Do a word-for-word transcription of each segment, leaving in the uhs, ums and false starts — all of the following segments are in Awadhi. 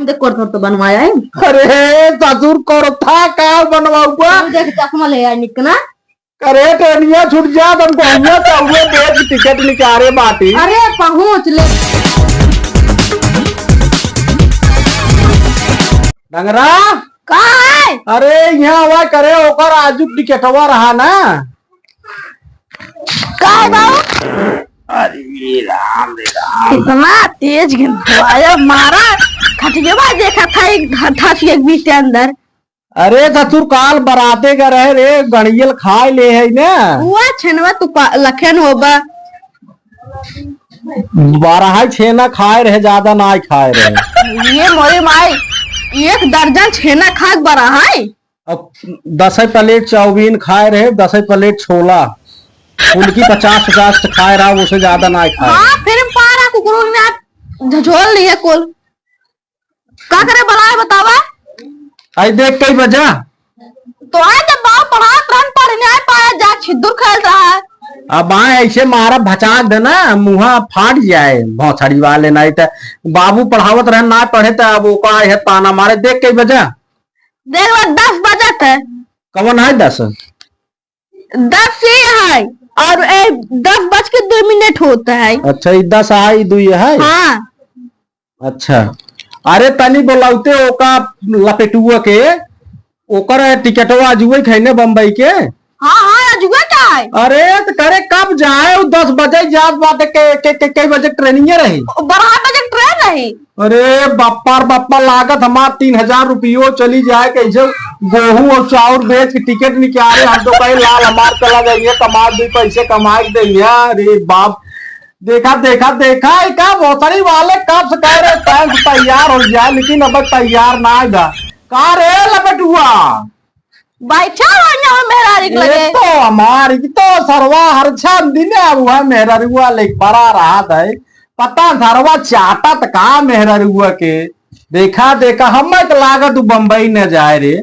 देख, कोर थोर तो बनवाया है। अरे ससुर, कोर था का बनवाऊबा? तू देख, चश्मा ले आए निकना। अरे ट्रेनिया छूट जा, तुम गहुआ चाउर बेच टिकट निकारे बाटी। अरे पहुँच ले। डंगरा। का है? अरे यहाँ आवा करे, ओकर आजू टिकटवा रहा ना। का है बाबू? अरे राम रे राम। इतना तेज गिन आया, मारा खटियवा देखा था एक ध-, धस एक बीच के अंदर। अरे ससुर, काल बराते का रहे रे, गड़ियल खाए ले है ना। हुआ छनवा तू पा-, लखेन होबा। बारह छेना खाए रहे, ज्यादा ना खाए रहे। ये मोरे माई, एक दर्जन छेना खा के बारह है। अब दस प्लेट चाउमीन खाए रहे, दस प्लेट छोला, उनकी पचास पचास खाए रहा, उसे ज्यादा ना खाए। हाँ, फिर हम पारा कुकुरों में आप झोल लिए कुल। का करे बलाए बतावा? आई देख कई बजा। तो आए जब बाप पढ़ात रहन, पढ़ने आए पाया जा छिद्दुर खेल रहा है। अब आए ऐसे मारा भचाक देना, मुँहा फाट जाए भौछड़ी वाले, नहीं तो बाबू पढ़ावत रहन ना पढ़े तो अब ओका है ताना मारे। देख कई बजा। देख लो, दस बजत है। कवन है दस? दस ये है और ए, दस बज के दो मिनट होता है। अच्छा, ई दस आ, ई दुई है? हाँ। अच्छा, अरे तनी बोलाउते ओका लपेटुआ के, ओकर टिकटवा अजुए खैने बम्बई के। हाँ, हाँ, अजुए का है? अरे त करे कब जाए, उ दस बजे जात बाटे, के, के, के, कई बजे ट्रेनिंगे रही? बारह बजे ट्रेन रही। अरे बप्पा रे बप्पा, लागत हमार तीन हजार रुपयो चली जाए, कैसे गोहूं और चाउर बेच के टिकट निकाले, हम तो कहे लाल हमार चला जाइए, कमा दे पैसे कमाए के दे। अरे बाप, देखा, देखा, देखा, ई का भोसड़ी वाले कब से कह रहे टाइम से तैयार हो जाए, लेकिन अब तैयार ना बा। का रे लपेटुआ? बैठा हो यहाँ मेहरारू के ये लगे। तो हमार, ई तो सरवा हर छन दिन अब हुआ मेहरारुआ लेके बड़ा रहा है। पता सरवा चाटत का मेहरारुआ के। देखा, देखा, हमें तो लागत तू बम्बई न जाए रे।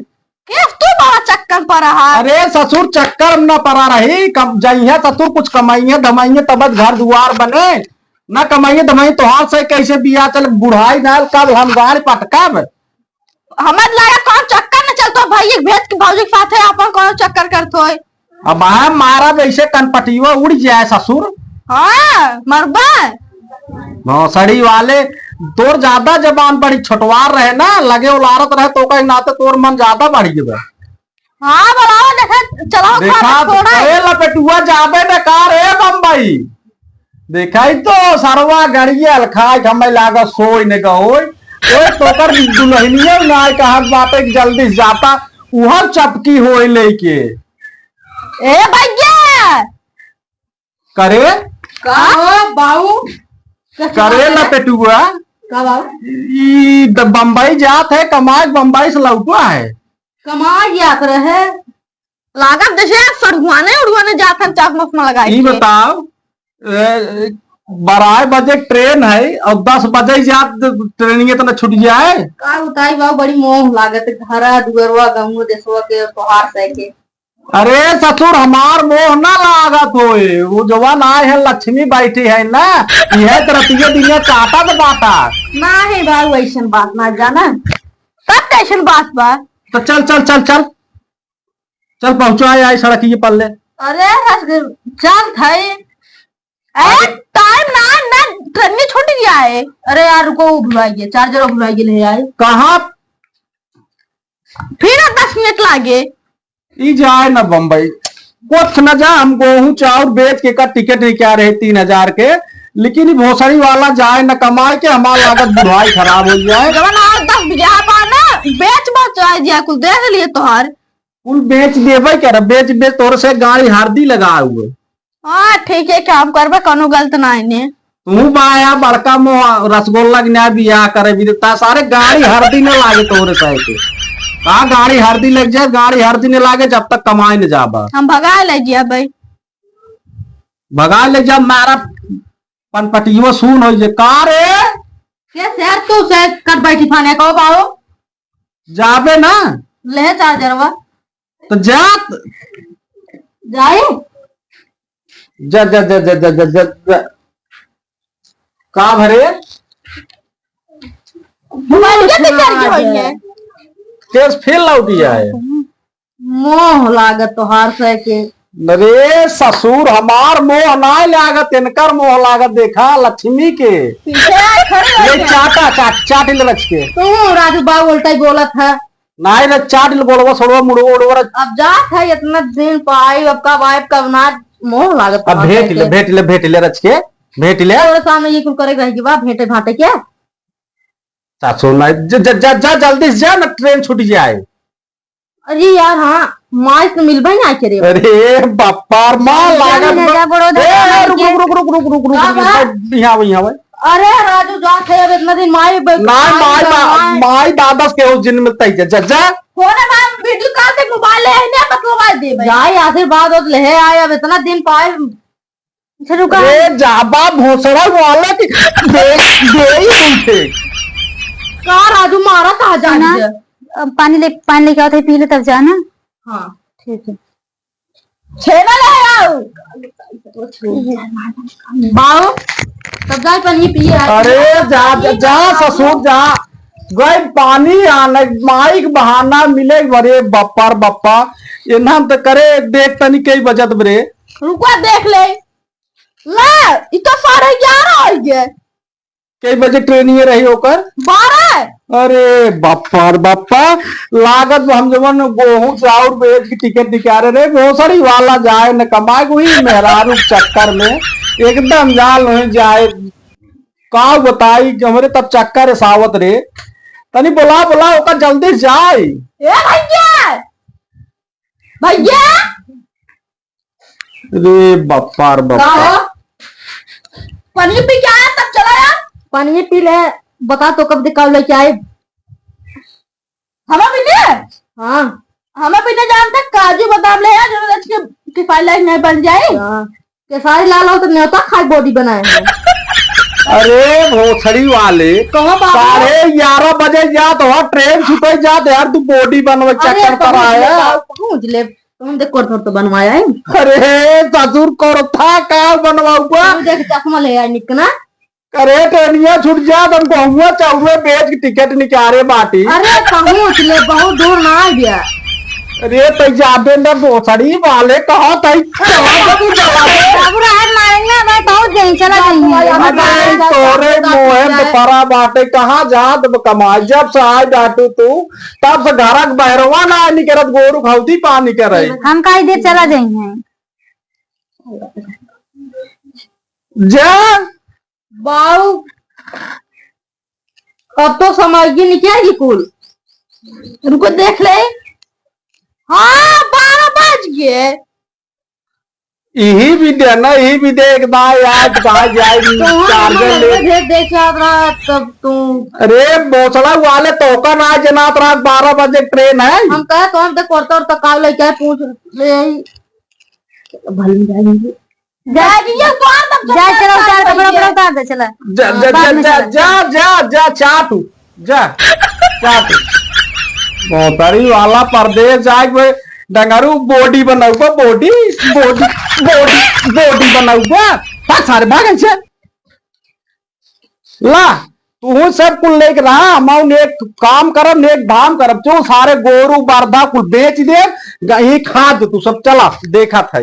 केस तू बड़ा चक्कर पर रहा। अरे ससुर, चक्कर में न पड़ा रही, कम जइहे ससुर, कुछ कमाइहे धमाइहे तब घर दुआर बने, न कमाइहे धमाइहे तोहार से कैसे बियाह चले, बुढ़ाई ना कब हम गाड़ पटकब। हमें लगा कौन चक्कर न चलतो, भाई एक भेज के भौजी के साथ है, अपन कौन चक्कर करतो है। अब है मारा जैसे कनपटियो उड़ जाए ससुर। हाँ, मरबा। भोसड़ी वाले, तोर ज्यादा जबान बड़ी छोटवार रहे ना, लगे उलारत रहे तो कहीं नाते तोर मन ज्यादा बढ़ गए। हाँ, बुलाओ, देखा, चलाओ, देखा, खाना छोड़ा। अरे लपेटुआ जाबे न का रे बम्बई? देखा ही तो सरवा गड़िया अलखाए के हमें लागा सोई ने गहोई। ओए तोकर दुल्हनिया ना कहा बापे के जल्दी से जाता, उहर चपकी होए लेके। ए भैया, करे? का हो बाऊ? का करे चला लपेटुआ? का बाऊ? ई द-, बम्बई जात है, कमाए बम्बई से लौटवा है। कमाए जात रहे। लागत जैसे सड़ुआने उड़ुआने जात हन चश्मा उश्मा लगाए ई के। बताओ, ए, बारह बजे ट्रेन है और दस बजे जात ट्रेनिंग इतना छूट जाए। का बताई बाऊ, बड़ी मोह लागत है, घरा दुअरवा गंगो देशवा के तोहार सह के। अरे ससुर, हमार मोह ना लागत होए, वो जवान आए हैं, लक्ष्मी बैठी है ना, यह तो रतिये दिने चाटा तो बाटा। ना है बाऊ, ऐसन बात ना जाना। तब कैसन बात बा? तो चल, चल, चल, चल, चल पहुँचा आई सड़क ये पल्ले। अरे चल भाई। ए, अरे। टाइम ना, ना, ट्रेन छूट गया है। अरे यार, रुको, वो भुलाइए, चार्जर भुलाइए, ले आए। कहाँ? फिर दस मिनट लागे। ई जाए ना बम्बई, कुछ न जा, हम गोहूं चाउर बेच के का टिकट निकाल रहे तीन हजार के, लेकिन ई भोसड़ी वाला जाए न कमाए के, हमार लागत बुढ़ाई खराब हो जाए। जवन आज दस बीघा बा ना, बेच बचाए दिया, कुल दे दिए तोहार। कुल बेच देबे कर, बेच बेच तोर से गाड़ी हरदी लगा हुए। हाँ, ठीक है, काम करबे, कोनो गलत ना है ने। तू बाया बड़का मोह रसगुल्ला के ना बियाह करे भी देता, सारे गाड़ी हरदी न लागे तोरे सह के। का गाड़ी हरदी लग जाए, गाड़ी हरदी न लागे जब तक कमाए न जाबा। हम भगा ले जिया भाई। भगा ले जा, मारा पनपटियो सुन हो जे। का रे? के सर तू से कर बैठी फाने को बाओ? जाबे ना? ले चार्जरवा। तो जा। जाए? जा, जा, जा। का भरे? मोबाइल के पीछे लगी हुई है। केस फिर लौटी आए। मोह लागत तोहार से के। अरे ससुर, हमार मोह नाय लागत, इनकर मोह लागत। देखा लक्ष्मी के। पीछे आए, खड़े हो ले गए। चाटा, चाट, चाट ले रच के। तू राजू बाबू उल्टा ही बोलत है। नाय रे, चाट ले गोड़वा, सोड़वा, मुड़वा, उड़वा रच। अब जात है, इतना दिन पाई, अब कब आए, कब ना, मोह लागत अब तोहार भेंट से ले, के। भेंट ले, भेंट ले रच के, भेंट ले। तोरे सामने ये कुल करे रह गई बा, भेंटे भाटे के। सासू माई, ज-, ज-, ज-, जा, जल्दी से जा ना, ट्रेन छूट जाए। अरे यार, हाँ, माई से मिलबे ना करे। अरे बापार, माँ जा, लागत जा, बा-, जा, बड़ो ए, दादा रुक, के। रुक, रुक, रुक, रुक, रुक, का रुक, बा? रुक, यहाँ, यहाँ, यहाँ। अरे राजू, जात है, अब इतना दिन माई ब-, ना, माई माई, बा-, माई। माई दादा से केहू जिन मिलता ही जा, जा, जा। फोन है, माँ, वीडियो कॉल से मोबाइल ले, नहीं, बस मोबाइल दे भाई। जाए, आशीर्वाद और ले आए, अब इतना दिन पाए। अच्छा, रुका। अरे जाबा भोसड़ा वाला की दे, दे ही उठे। का राजू मारा कहाँ जा सुना, रही है? अब पानी ले, पानी लेके आओ थे, पी ले तब जाना। हाँ। ठीक है। छेना ले आओ। बाऊ, तब जाए पानी पिए आए। अरे जा, जा, जा ससुर जा। गए पानी आने, माई के बहाना मिले, अरे बप्पा रे बप्पा। एनहन त करे देख तनी कई बजत बरे। रुको देख ले। ले, इ तो साढ़े ग्यारह हो गए। कई बजे ट्रेनिंग रही ओकर? बारह। अरे बप्पा रे बप्पा, लागत बा हम जवन गोहूं चाउर बेच के टिकट निकाले रहे, भोसड़ी वाला जाए न कमाए, वही मेहरारू के चक्कर में एकदम जाल नहीं जाए। का बताई कि हमरे तब चक्कर सावत रे, तनी बोला, बोला ओकर जल्दी जाए। ए भैया, भैया। रे बप्पा रे बप्पा। का हो? पानी पी के आया तब चला यार। पानी पी ले, बता तो कब दिखाओ लेके आए। हमें भी ले। हाँ। हमें भी ले जानते काजू बादाम ले यार, जो आज के किफायत लायक नहीं बन जाए। हाँ। केसारी लाल हो तो न्योता खाए बॉडी बनाए हैं। अरे भोसड़ी वाले, कहाँ बाबू? साढ़े ग्यारह बजे जात हो, ट्रेन छूटे जात यार, तू बॉडी बनवे अरे चक्कर पर आया। पहुँच ले। तुम देख कोर तो बनवाया है। अरे ससुर कोर था का बनवाऊबा? तू देख चश्मा ले आए निकना। अरे ट्रेनिया छूट जा, तुमको हुआ चाउर बेच के टिकट निकाले बाटी। अरे पहुँच ले, बहुत दूर ना आ गया। अरे तो जाबे न भोसड़ी वाले कहा था। बाबू रहे मारेंगे भाई, पहुँच जाएंगे, चला जाएंगे। अरे तोरे मोहे तो परा बाटे, कहाँ जात ब कमाई, जब से आए डाटू तू, तब से घरक बहरवा ना निकरत, गोरू खौती पानी करे। हम काई देर चला जाएंगे। जा। बाऊ, अब तो समझ गई निकल गई कुल। उनको देख ले। हाँ, बारह बज गए। यही भी दे ना, यही भी दे एक बार यार, कहाँ जाए तो हम चार्जर ले। भेज दे क्या रहा तब तू। अरे, भोसड़ा वाले तो का ना जनात रात बारह बजे ट्रेन है। हम कहे तो हम तो कोर्ता और तकाव लेके आए, पूछ ले। भले जाएंगे। जा, जा, चला, उतार, कपड़ा, उपड़ा उतार दे, चला। जा, जा, बाद जा, में जा, चला। जा, जा, जा, चाट उ, जा, चाट उ। मोटरी वाला परदेस जाए के डंगरू बॉडी बनाऊबा, बॉडी, बॉडी, बॉडी, बॉडी बनाऊबा। भाग सारे, भाग ऐसे। ला, तू सब कुल लेके रहा, हम नेक काम करब, नेक धाम करब। जो सारे गोरू बरधा कुल बेच दे, यही खा दे तू सब। चला, देखा था।